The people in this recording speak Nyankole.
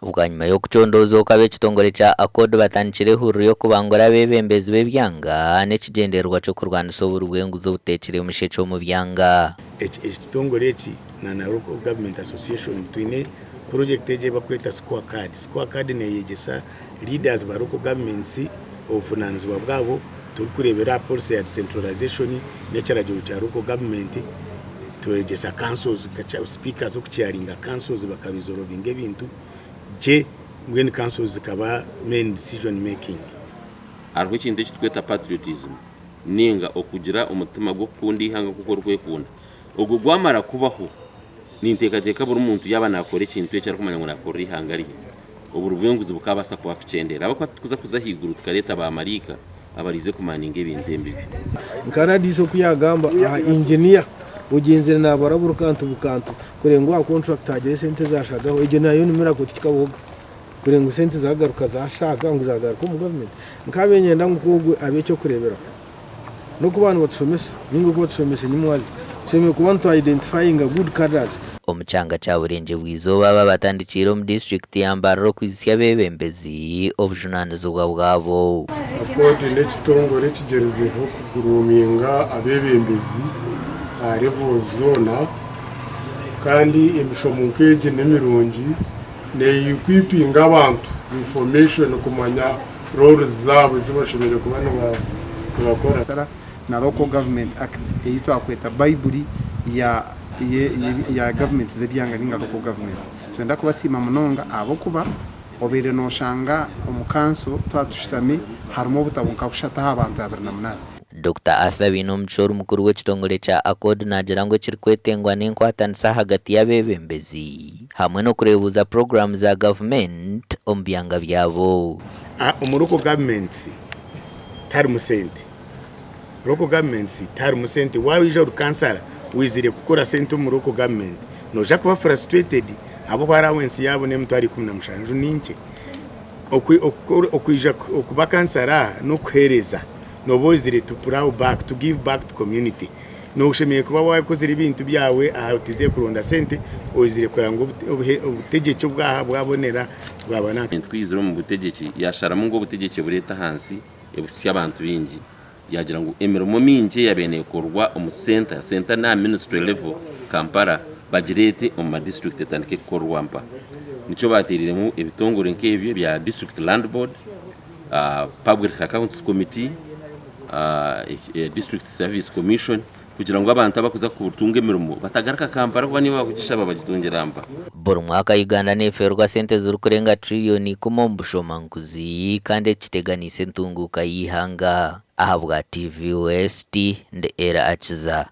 Bwanyima y'okucondooza oku ab'ekitongore kya Accord batandikire ehururu y'okubangura abeebembezi b'ebyanga n'ekigyendererwa ky'okurwanisa oburi bw'enguzi obuteekire omushekye omu byanga. Eki ekitongore eki na na Local Government Association twine purojekiti egi ei barikweta Score Card. Score Card neeyegyesa leaders ba local governments obuvunaanizibwa bwabo turikureebera aha policy ya decentralization n'ekiragiro kya local government. Twegyesa councils nka speakers okucharinga councils bakaresolvinga ebintu gye mbwenu councils zikaba main decision making. Hariho ekintu eki turikweta patriotism ninga okugira omutima gw'okukunda eihanga nk'oku orikwekunda. Ogwo gwamara kubaho, ninteekateeka buri muntu yaaba naakora ekintu eki arikumanya ngu naakorera eihanga rye, oburi bw'enguzi bukaabaasa kuba kukyendera. Ahabw'okuba titukuza kuza ahaiguru tukareeta baamaraika abariize kumaaninga ebintu ebibi. Nka rdc oku yagamba aha engineer ogyenzire nabara buri kantu buri kantu kureba ngu aha contract hagire esente ezashagaho egyo nayo ni miracle tikikabahoga kureba ngu esente zagaruka zashaga ngu zagaruka omu government nkabaire niinyenda ngu ogwe abe ekyokureberaho nokuba nibatushomesa ninga oku batushomesa nimwazi tushemereire kuba nitu identifyinga good cadres. Omu kyanga kya Burengyerwa-izooba aba batandikiire omu disiturikiti ya Mbarara okwijutsya abeebembezi obujunaanizibwa bwabo. Accord n'ekitongore ekigyerizeho kuguruuminga abeebembezi aha levels zoona kandi emishomo nk'egi nimirungi neekwipinga abantu information kumanya roles zaabo ezi bashemereire kuba nibakora. Na Local Government Act ei twakweta Baiburi ya ya gavumenti z'ebyanga ninga Local Government. Nitwenda kubasiima munonga ahabw'okuba obaire noshanga omu kanso twaba tushutami harimu obutabo nka bushatu aha bantu 28. Dokita Arthur Bainomugisha ori mukuru w'ekitongore kya Accord naagira ngu ekirikwetengwa n'enkwatanisa ahagati y'abeebembezi hamwe n'okureebuuza puroguraamu za gavumenti omu byanga byabo. Omu Local Governments tiharimu sente. Local governments tiharimu sente waija ori kansara oizire kukora sente omu local government noija kuba frustrated ahabw'okuba allowance yaabo n'emitwaro 17 ninkye. Okwija kuba kansara aha n'okuheereza nooba oizire to plough back, to give back to community. Noshemereire kuba wakozire ebintu byawe aha otaizire kuronda sente oizire kureba ngu obutegyeki obwaha bwabonera bwaba nanka. Twizire omu butegyeki yasharamu ngu obutegyeki bureete ahansi ebusya abantu baingi. Yaagira ngu emirimo mingi eyabaire neekorwa omu senta, senta n'aha minisitule level Kampala bagireete omu ma disiturikiti etandike kukorwa mpa. Nikyo baateereiremu ebitongore nk'ebyo ebya District Land Board, Public Accounts Committee, District Service Commission kugira ngu abantu abakuza kutunga emirimo batagaruka Kampala kuba niyo bakugishaba bagitungira mpa. Buri mwaka Uganda nefeerwa sente zirikurenga tiririyoni ikumi omu bushomankuzi kandi eki kiteganiise entunguuka y'eihanga. Ahabwa TV West, ndi Ella Akiza.